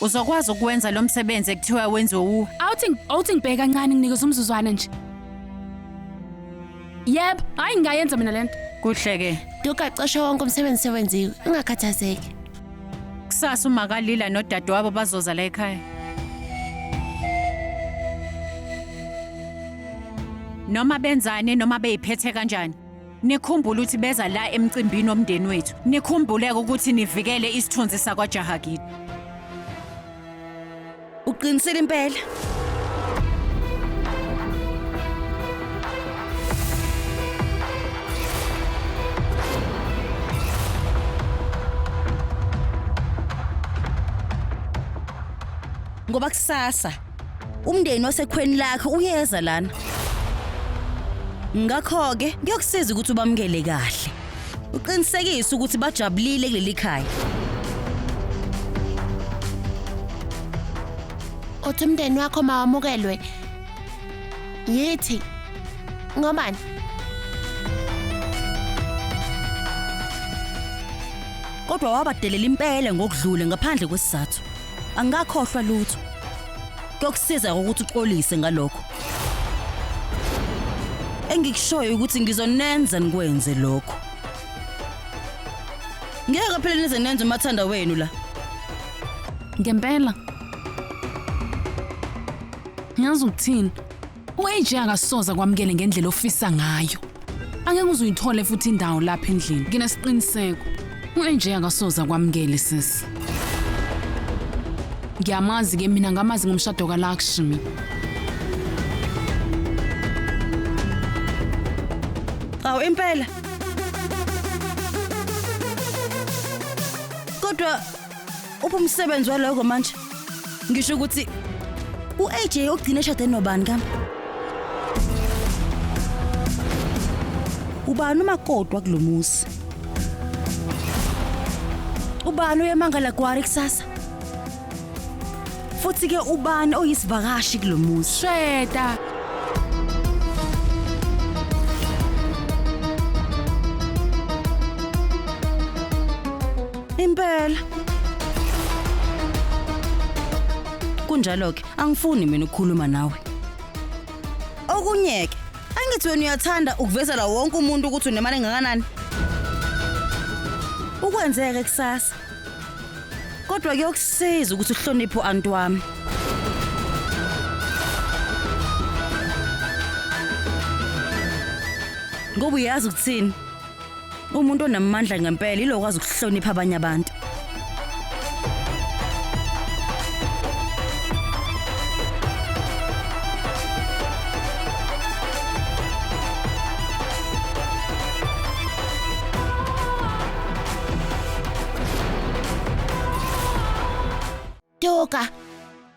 Uzokwazi ukwenza lo msebenzi ekuthiwa wenziwe u Awuthi ngibheke kancane nginikeza umzuzwana nje. Yebo, hayi ngingayenza mina lento. Kuhle ke. Duka cishe wonke umsebenzi sewenziwe, ungakhathazeki. Kusasa uMakalila nodadewabo bazoza la ekhaya. Noma benzani noma beyiphethe kanjani. Nikhumbule ukuthi beza la emcimbini womndeni wethu. Nikhumbuleke ukuthi nivikele isithunzi sakwaJahagidi. Uqinisile impela. Ngoba kusasa umndeni wasekhweni lakhe uyeza lana. Ngakho-ke kuyokusiza ukuthi ubamukele kahle. Uqinisekise ukuthi bajabulile kuleli khaya. Uthi umndeni wakho mawamukelwe. Yithi. Ngobani? Kodwa wabadelela impela ngokudlule ngaphandle kwesizathu. Angikakhohlwa lutho. Kuyokusiza ukuthi uxolise ngalokho. Engikushoyo ukuthi ngizonenza nikwenze lokho. Ngeke phela nize nenze umathanda wenu la. Ngempela. Ngiyazi ukuthini. U-AJ akasoze kwamukele ngendlela ofisa ngayo. Angeke uze uyithole futhi indawo lapha endlini. Nginesiqiniseko. U-AJ akasoze kwamukele sisi. Ngiyamazi ke mina ngamazi ngomshado kaLakshmi. Awu impela. Kodwa uphi umsebenzi waloko manje? Ngisho ukuthi u-AJ ugcine eshade nobani kambe? Ubani umakoti wakulomuzi? Ubani uyemangala gwari kusasa? Futhi ke ubani oyisivakashi kulomuzi? Shweta. Impela. Kunjalo ke, angifuni mina ukukhuluma nawe. Okunye ke, angithi wena uyathanda ukuvezela wonke umuntu ukuthi unemali engakanani. Ukwenzeke kusasa. Kodwa kuyokusiza ukuthi uhloniphe u-anti wami. Ngoba uyazi ukuthini? Umuntu onamandla ngempela ilokwazi ukuhlonipha abanye abantu. Duka.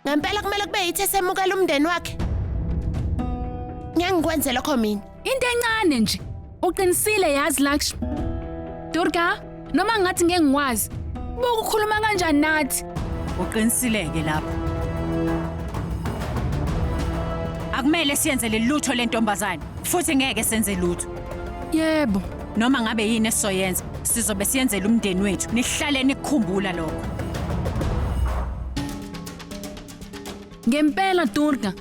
Ngempela kumele kube yithi esemukela umndeni wakhe. Ngeke ngikwenze lokho mina. Into encane nje. Uqinisile yazi Lakshmi. Durga, noma ngathi ngeke ngikwazi. Buka ukhuluma kanjani nathi? Uqinisileke lapho. Akumele siyenze lelutho lentombazane futhi ngeke senze lutho. Yebo. Noma ngabe yini esizoyenza, sizobe siyenzela umndeni wethu. Nihlale nikukhumbula lokho. Ngempela Durga.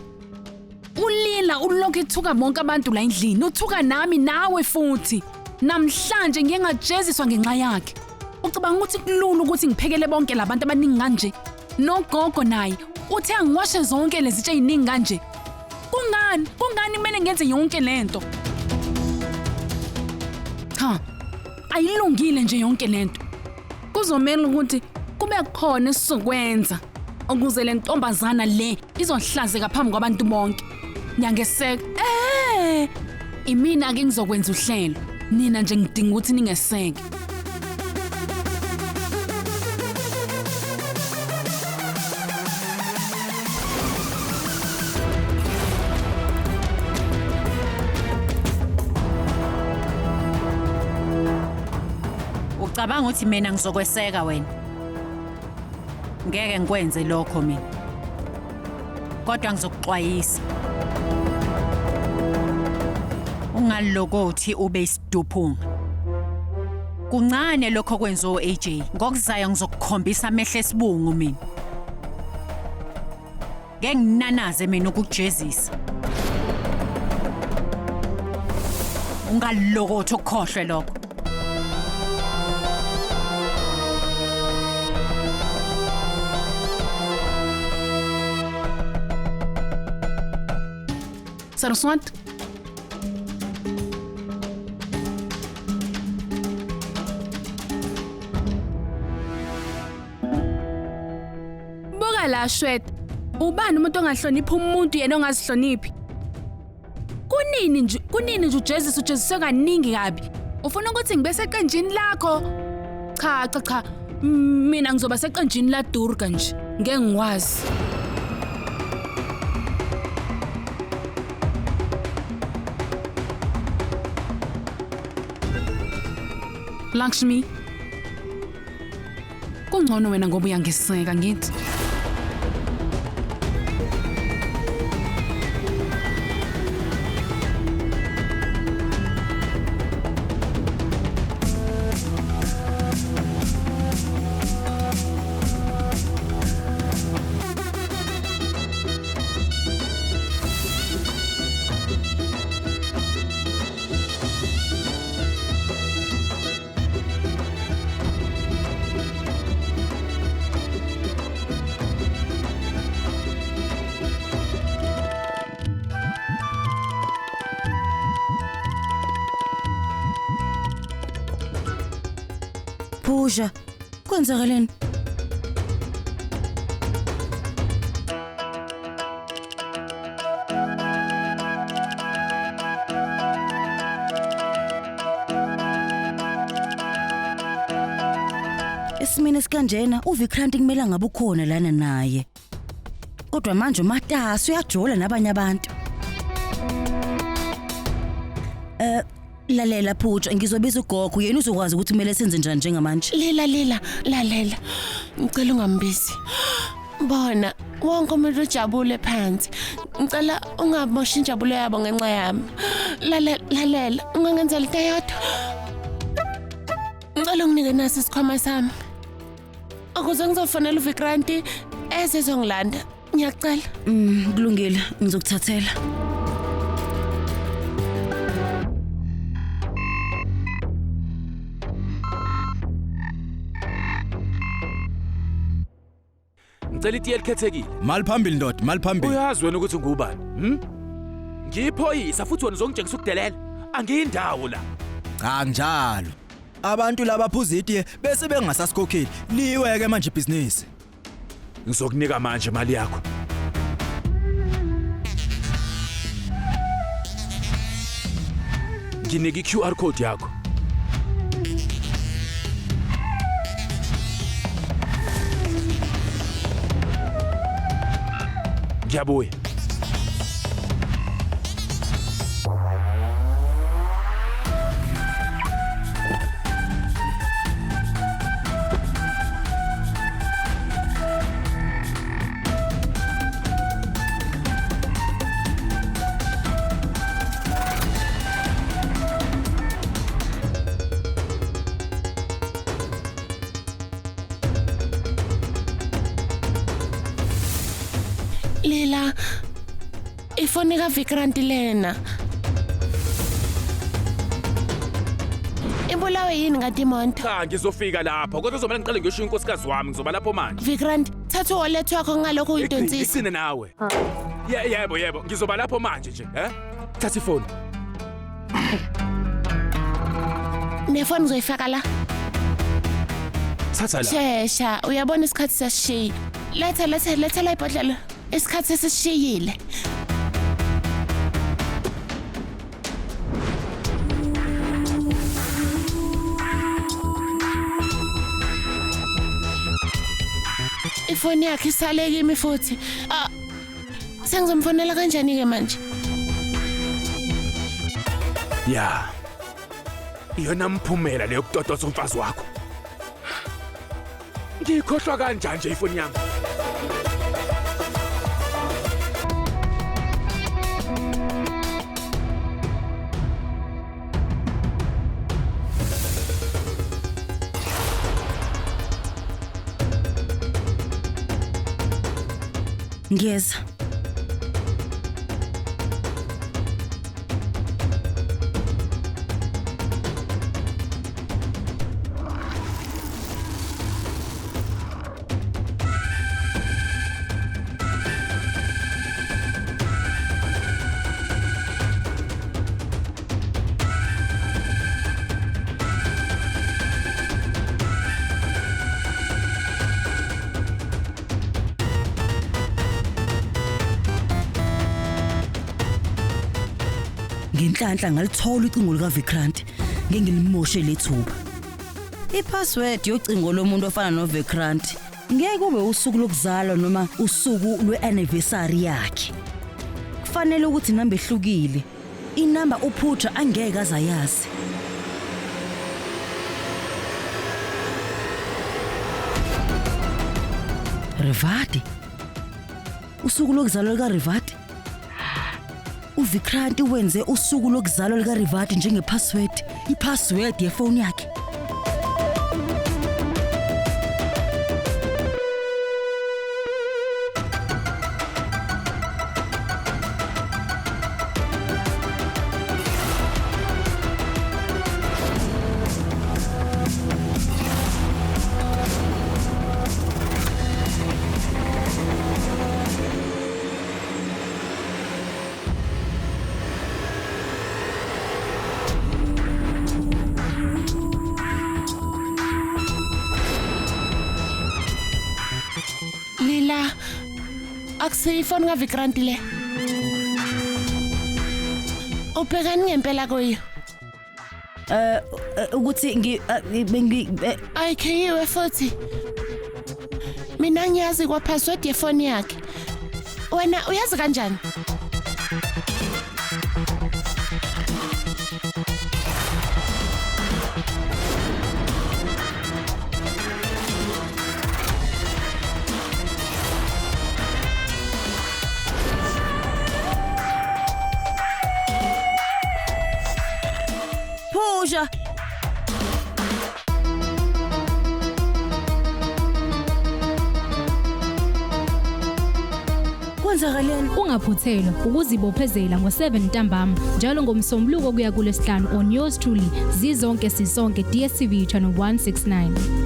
Ulila ulokhu ethuka bonke abantu la endlini, uthuka nami nawe futhi. Namhlanje ngiye ngajeziswa ngenxa yakhe. Ucabanga ukuthi kulula ukuthi ngiphekele bonke labantu abaningi kanje? Nogogo naye uthe angiwashe zonke lezi tshe eziningi kanje. Kungani? Kungani kumele ngenze yonke lento? Cha. Ayilungile nje yonke lento. Kuzomela ukuthi kube khona esizokwenza ukuze le ntombazana le izohlazeka phambi kwabantu bonke. Ngiyangeseka. Eh! Imina ke ngizokwenza uhlelo. Nina nje ngidinga ukuthi ningeseke. Ucabanga ukuthi mina ngizokweseka wena? Ngeke ngikwenze lokho mina. Kodwa ngizokuxwayisa. Ungalokothi ube isiduphunga. Kuncane lokho kwenziwa AJ. Ngokuzayo ngizokukhombisa amehlo esibungu mina. Ngeke nginanaze mina ukukujezisa. Ungalokotho ukukhohlwe lokho. Saraswat. Buka la Shweta. Ubani umuntu ongahloniphi umuntu yena ongazihloniphi? Kunini nje ujezisa, ujeziswe kaningi kabi. Ufuna ukuthi ngibe seqenjini lakho? Cha cha cha. Mina ngizoba seqenjini la Durga nje. Ngeke ngikwazi. Lakshmi. Kungcono wena ngoba uyangiseka ngithi. Pooja, kwenzakaleni? Esimeni esikanjena uVikrant kumele ngabe ukhona lana naye. Kodwa manje umatasa uyajola nabanye abantu. Lalela Pooja, ngizobiza ugogo, yena uzokwazi ukuthi kumele senze njani njengamanje. Lila, Lila, lalela. Ngicela ungambizi. Bona, wonke umuntu ujabule phansi. Ngicela ungamoshi injabulo yabo ngenxa yami. Lalela, lalela, ungangenzela into eyodwa. Ngicela unginike nasi isikhwama sami. Ukuze ngizofonela uVikranti ezezongilanda. Ngiyacela. Kulungile, ngizokuthathela. Ngicela itiye elikhethekile. Mali phambili ndoda, mali phambili. Uyazi wena ukuthi ngubani? Hm? Ngiyiphoyisa futhi wena uzongitshengisa ukudelela. Angiyindawo la. Cha njalo. Abantu laba phuza itiye bese bengasasikhokheli. Liweke manje ibhizinisi. Ngizokunika manje imali yakho. Nginike i-QR code yakho. Ngiyabuya. Lila, ifoni kaVikrant lena. Ibulawe yini kanti imoto? Cha, ngizofika lapho. Kodwa uzomela ngiqale ngiyoshiya unkosikazi wami, ngizoba lapho manje. Vikrant, thatha uwallet wakho ngalokho uyidonsisa. Igcine nawe. Yebo yebo, ngizoba lapho manje nje, eh? Thatha ifoni. Nefoni ngizoyifaka la. Thatha la. Shesha, uyabona isikhathi sasishiya. Letha, letha, letha la ibhodlela. Isikhathi sesishiyile. Ifoni yakhe isale kimi futhi. Ah, sengizomfonela kanjani ke manje? Ya. Iyona mphumela leyo kutotosa umfazi wakho. Ngikhohlwa kanjani nje ifoni yami? Ngiyeza. Ngenhlanhla ngalithola ucingo luka Vikrant, ngeke ngilimoshe lethuba. Ipassword yocingo lomuntu ofana noVikrant ngeke kube usuku lokuzalwa noma usuku lweanniversary yakhe. Kufanele ukuthi inamba ehlukile. Inamba uPuja angeke azayazi. Revati. Usuku lokuzalwa likaRevati. uVikrant wenze usuku lokuzalwa likaRevati njengepassword, ipassword yefoni yakhe. Lila, akusiyo ifoni kaVikrant le. Ubhekani ngempela kuyo? Ukuthi ngi bengi Ayikhiyiwe futhi. Mina ngiyazi kwa password yefoni yakhe. Wena uyazi kanjani? Pooja. Kwenzakaleni? Ungaphuthelwa ukuzibophezela ngo-7 ntambama njalo ngomsombuluko kuya kulesihlanu on yours truly zizonke sisonke DStv channel 169.